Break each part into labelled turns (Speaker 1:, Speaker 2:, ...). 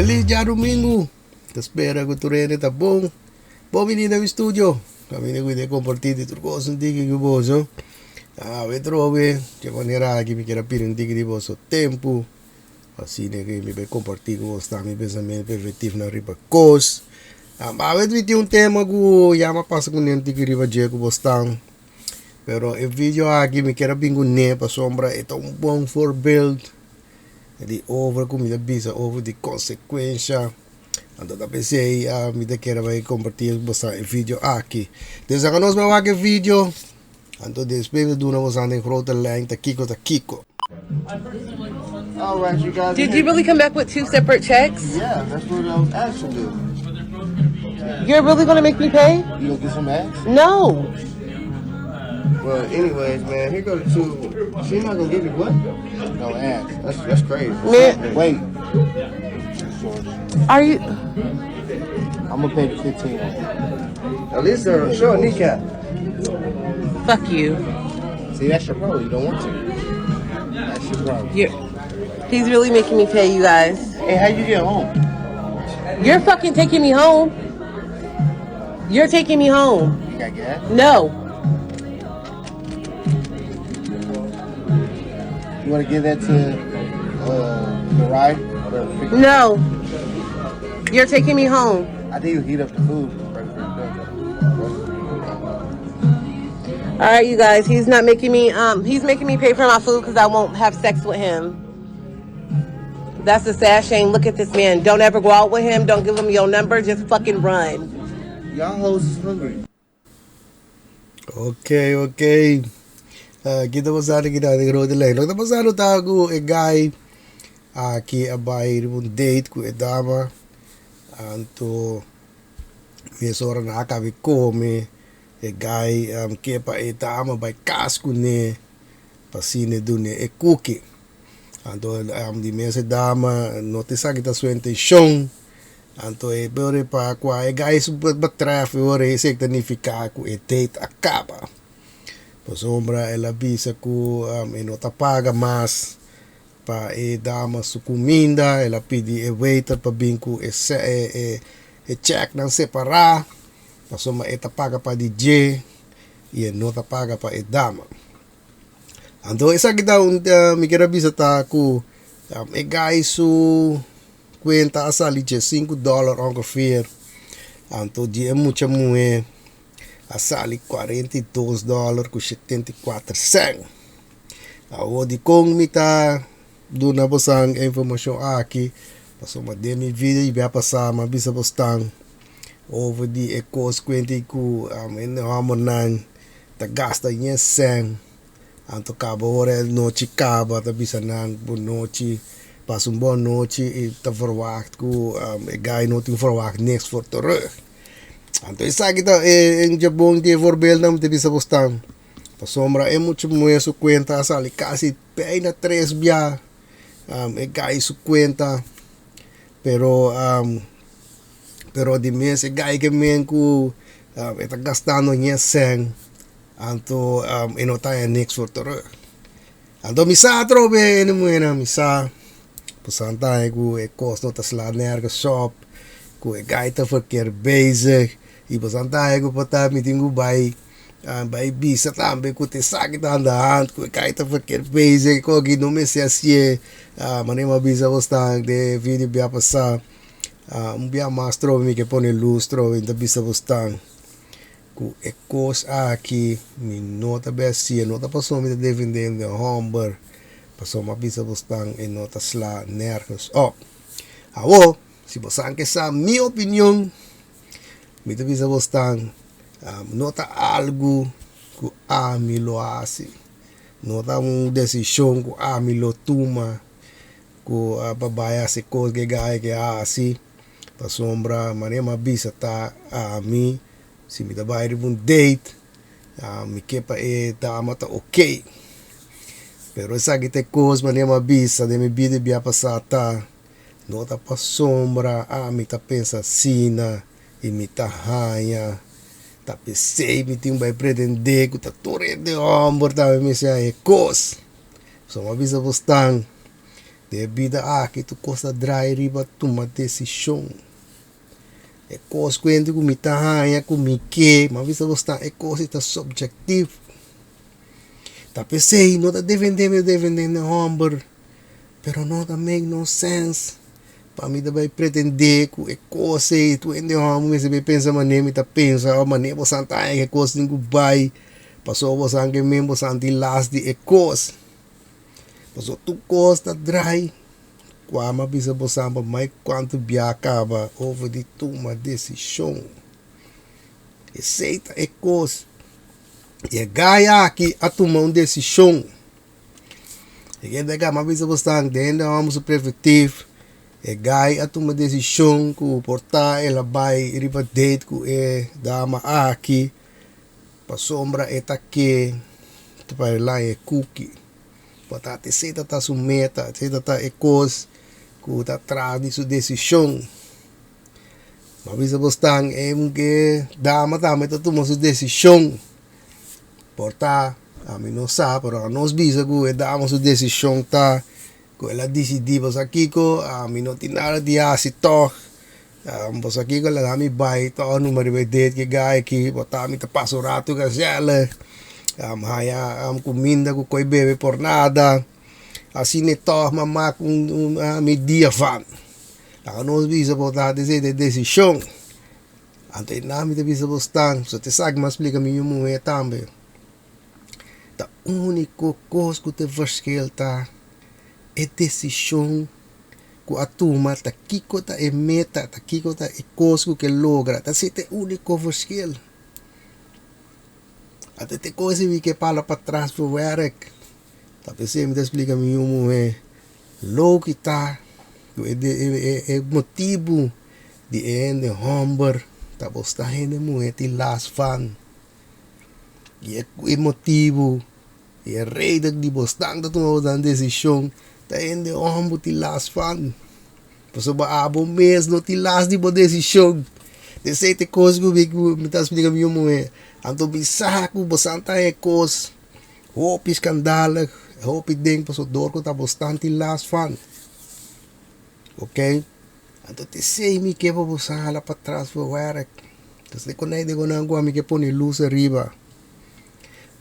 Speaker 1: Felis djadumingu! Ta spera ku tur hende ta bon. Bon bini na mi studio. Kaminda ku mi ta kompartí di tur kos un tiki ku boso. Awe trobe, dje manera aki mi kier a pidi un tiki di boso tempu. Asina ku mi bai kompartí ku boso tambe mi pensamentu perspektifnan riba kos. Awe mi tin un tema ku ya mi a pasa kuné un tiki riba dje ku bo stan. Pero e video aki mi kier a bin kuné pasobra e ta un bon voorbeeld di over ku mi ta bisa over di konsekuensha. Anto ta p'esei mi ta kier a bai kompartí ku boso e video aki. Des aka nos bai wak e video, anto despues mi ta duna boso den grote lijn ta kiko ta kiko.
Speaker 2: All right, you guys.
Speaker 3: Did you really come back with two separate checks?
Speaker 2: Yeah, that's what I was asked to do.
Speaker 3: You're really gonna make me pay?
Speaker 2: You gonna get some ass?
Speaker 3: No.
Speaker 2: Well, anyways, man, here go the two. She not gonna give you what?
Speaker 4: No ass.
Speaker 2: That's crazy.
Speaker 3: Man,
Speaker 4: Wait.
Speaker 3: are you?
Speaker 4: I'm gonna pay the 15.
Speaker 2: At least uh, show a kneecap.
Speaker 3: Fuck you.
Speaker 4: See, that's your problem. You don't want to. That's your problem.
Speaker 3: You're. He's really making me pay, you guys.
Speaker 4: Hey, how you get home?
Speaker 3: You're fucking taking me home. You're taking me home.
Speaker 4: You got gas?
Speaker 3: No.
Speaker 4: You wanna give that to the ride? Whatever. Figure-
Speaker 3: No. You're taking me home.
Speaker 4: I think you heat up the food right before you go.
Speaker 3: All right, you guys. He's not making me. He's making me pay for my food because I won't have sex with him. That's a sad shame. Look at this man. Don't ever go out with him. Don't give him your number. Just fucking run.
Speaker 4: Y'all hoes is hungry.
Speaker 1: Ok, ok. Ki ta pasando aki na den grote lijn? Loke ta pasando ta ku e guy aki a bai riba un date ku e dama, anto mesora nan a kaba di kome, e guy ke pa e dama bai kas kuné pa asina e dun'é e kuki. Anto di mes e dama no ta esaki ta su intenshon. Anto e por pa kua e guy su betref e ora esei ta nifiká ku e date a kaba. Pasobra el a bisa ku e no ta paga mas pa e dama su kuminda, el a pidi e waiter pa bin ku e e chèknan separá, pasobra e ta paga pa di dje i e no ta paga pa e dama. Anto esaki ta un mi kier a bisa ta ku e guy su Cuenta a sali dje sinku dollar ongeveer, anto di e mucha muhe a sali 42 dollar ku 74 cent. Awor dikon mi ta duna bosan e informashon aki? Pasobra den mi vida i bia pasá mi a bisa bosnan over di e kos kuenti ku hende hòmbernan ta gasta ñe sèn. Anto kaba ora e nochi kaba ta bisa nan bon nochi, pasa un bon nochi i ta verwacht ku e guy no tin verwacht niks for terug. Anto esaki ta e un djabon di e voorbeeldnan mi ta bisa bosnan, pasobra e mucha muher su kuenta a sali kasi bijna tres bia e guy su kuenta, pero pero di mes e guy ke men ku e ta gastando ñe sèn. Anto e no ta haña niks for terug. Anto mi sa atrobe hende muhernan, mi sa pasobra ta haña ku e kos no ta sla nergens op, ku e guy ta verkeerd bezig i pasobra ta haña ku por ta mi tin ku bai bai bisa tambe ku ta esaki ta anda hand ku e guy ta verkeerd bezig e kos aki no mester hasié manera mi a bisa bosnan den e video bia pasá un bia mas trobe mi ke pone lus trobe mi ta bisa bosnan. Ku e kos aki mi no ta bay hacié, no ta pasobra mi ta defendé hende homber, pasobra mi a bisa bosnan e no ta sla nergens op. Awor, si bosan ke sa mi opinion, mi ta bisa bosnan no ta algu ku ami lo hasi, no ta un desishon ku ami lo tuma ku pa bay hasi kos ke guy ke hasi. Pasobra manera mi a bisa ta ami si mi ta bai riba un date mi ke pa e dama ta ok. Pero esaki ta e kos manera mi a bisa den mi bida bia pasa ta no ta pasobra ami ta pensa asina i mi ta haña ta p'esei mi tin bai pretende ku ta tur hende hòmber tambe mester haña e kos. So mi a bisa bosnan. Den e bida aki tur kos ta drai riba tuma desishon. E kos ku hende ku mi ta haña ku mi ke, mi a bisa bo stan e kos ei ta subjectief. Ta p'esei no ta defendé mi ta defendé e hòmber, pero no ta make no sense pa mi ta bai pretendé ku e kos ei tur hende hòmber mester bai pensa manera mi ta pensa òf manera bo san ta haña ku e kos tin ku bai pasobra bo san ke men bo san tin las di e kos. Pasobra tur kos ta drai. Kua mi a bisa bo samba mai kuantu bia kaba over di tuma desishon. Esei ta e kos. I e gai aki a tuma un desishon. E kende mi a bisa bo san den hende hòmber su perspektif e gai a tuma desishon ku por ta el a bai riba date ku e dama aki pasobra e ta ke pa el laña e kuki. Bo ta esei ta ta su meta, esei ta ta e kos ku ta tras di su desishon. Bo a bisa bo stan e e dama tambe ta tuma su desishon. Por ta, ami no sa, pero anos bisa ku e dama su desishon ta ku el a disidí bo sa kiko, ami no tin nada di hasi tòg. Bo sa kiko laga mi bai tòg numa riba e date ku e guy aki bo ta mi ta pasa un ratu gezellig haña kuminda ku koi bebe por nada asina e tòg mi a mak un mi dia van laga nos bisa bo ta esei ta e desishon anto einan mi ta bisa bo stan so ta esaki mi a splika mi yu muhé tambe ta úniko kos ku ta e verschil ta e desishon. Ku a tuma ta kiko ta e meta, ta kiko ta e kos ku ke logra, ta esei ta e úniko verschil. Ata te kos ei mi ke pala patras for wèrk. Ta p'esei mi ta splika mi yu muhé loke ta ku e e motibu di e hende hòmber ta bo sta hende muhé tin las van. I e motibu. I e reden di bo stan ta tuma bo nan desishon ta hende hòmber tin las fan. Pasobra abo mes no tin las di bo desishon. Esei ta e kos ku mi ta splika mi yu muhé. Anto mi sa ku bo san ta e kos hopi skandalig, hopi den pasobra dor ku ta bo stan tin las fan. Ok, anto ta esei mi ke pa bo san hala patras for wèrk. Entonces di ku nan ku ami ke pone lus ariba.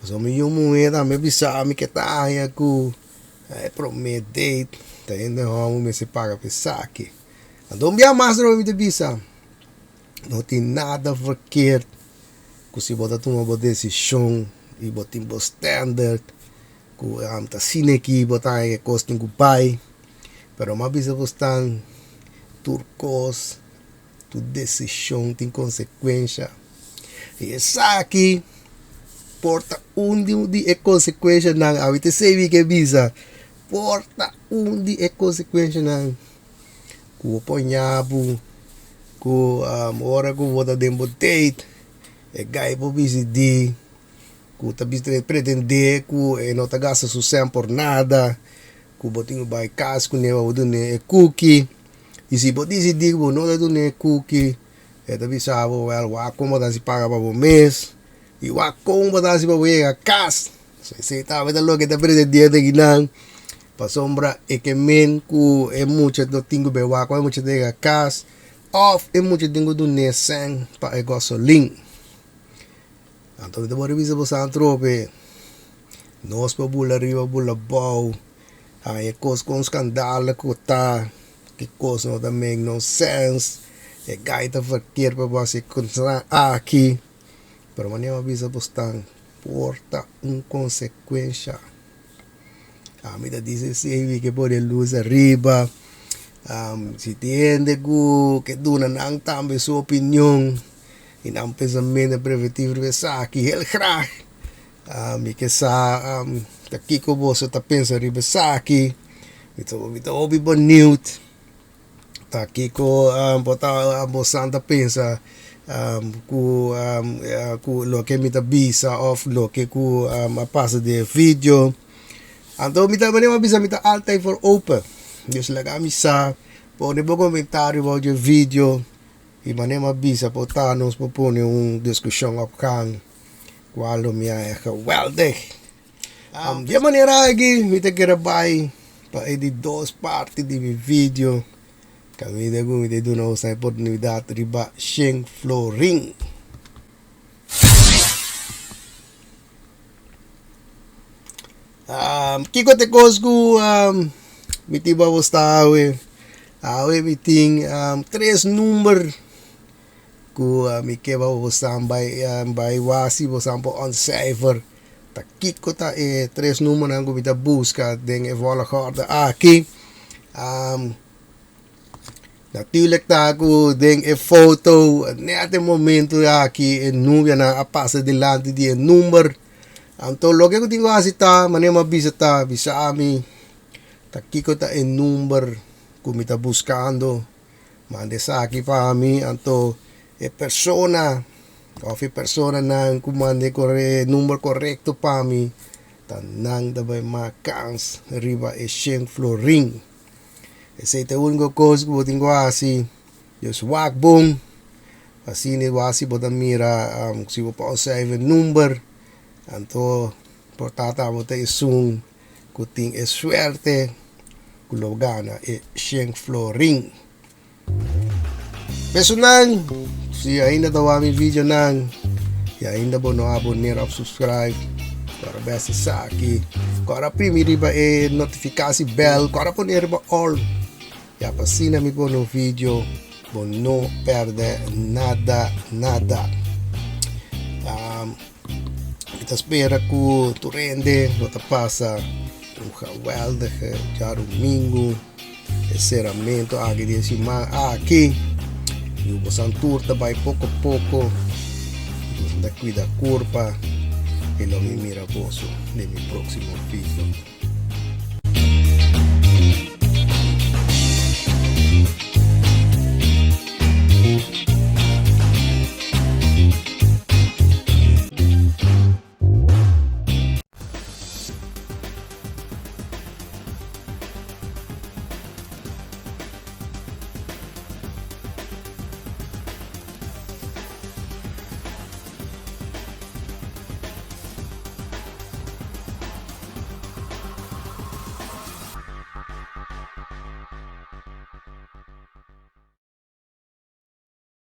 Speaker 1: Pasobra mi yu muhé tambe bisa mi ke ta haña ku e promé date ta hende hòmber mester paga pa esaki. Anto un bia mas atrobe mi ta bisa, no tin nada verkeerd ku si bo ta tuma bo desishon i bo tin bo standard ku ta asina aki bo ta haña ku e kos tin ku bai, pero mi a bisa bo stan tur kos. Tu desishon tin konsekuensha. I esaki por ta un di e konsekuenshanan, awe ta esei mi ke bisa, por ta un di e konsekuenshanan ku bo por ña bo ku ora ku bo ta den bo date e guy por disidí ku ta pretendé ku e no ta gasta su sèn por nada, ku bo tin ku bai kas kuné pa bo dun'é e kuki. I si bo disidí ku bo no ta duna e kuki, e ta bisa bo, wèl, wak kon bo ta hasi paga pa bo mes i wak kon bo ta hasi pa bo yega kas. So esei tambe ta loke ta pretendiendo akinan, pasobra e ke men ku e mucha no tin ku bai wak kon e mucha ta yega kas òf e mucha tin ku dun'é sèn pa e gasolin. Anto mi ta por bisa bo san atrobe, nos por bula riba bula abou. Haña e kos kon skandal ku ta, ki kos no ta make no sense, e guy ta verkeerd pa bo hasi e kosnan aki, pero manera mi a bisa bo stan por ta un konsekuensha. Ami ta bisa esei mi ke pone lus ariba, si tin hende ku ke duna nan tambe su opinion i nan pensamentu preventivo riba esaki, heel graag. Mi ke sa ta kiko boso ta pensa riba esaki. Mi ta mi ta hopi beniut ta kiko bo ta bosan ta pensa ku ku loke mi ta bisa òf loke ku a pasa den e video. Anto mi ta manera mi a bisa mi ta altijd for open. Dus laga mi sa pone bo komentario bou dje video i manera mi a bisa por ta nos por pone un diskushon op gang. Cual lo mi a geweldig. Di e manera aki mi ta kere bai. pa e di dos parti di mi video. Kaminda ku mi ta duna boso e oportunidat riba shen florin. Kiko ta e kos ku mi tin pa bo sta awe? Awe mi tin tres number ku mi ke pa bo san bai bai wak si bo san por ontcijfer ta kiko ta e tres numbernan ku mi ta buska den e volgorde aki. Natuurlijk ta ku den e foto net e momento aki e nubianan a pasa dilanti di e number. Anto loke ku tin ku hasi ta manera mi a bisa ta bisa ami ta kiko ta e number ku mi ta buskando. Manda esaki pa mi anto e persona òf e personanan ku manda e number korekto pa mi ta nan ta bai mak kans riba e shen florin. Esei ta e úniko kos ku bo tin ku hasi. Dios wak bon. Asina i wak si bo ta mira si bo por observa e number, anto por ta ta bo ta esun ku tin e suerte ku lo gana e shen florin. Besonan, si ainda ta wak mi videonan y ainda bo no aboner of subscribe, kora bes esaki, kora primi riba e notificatie bell, kora pone riba all, ya pa asina mi pone un video bo no perde nada nada. Um, mi ta spera ku tur hende lo ta pasa un geweldige djarumingu. E seramento aki di e siman aki. Yu bosan tur ta bai poko poko. Bosan ta kuida kurpa. I lo mi mira boso den mi próksimo video.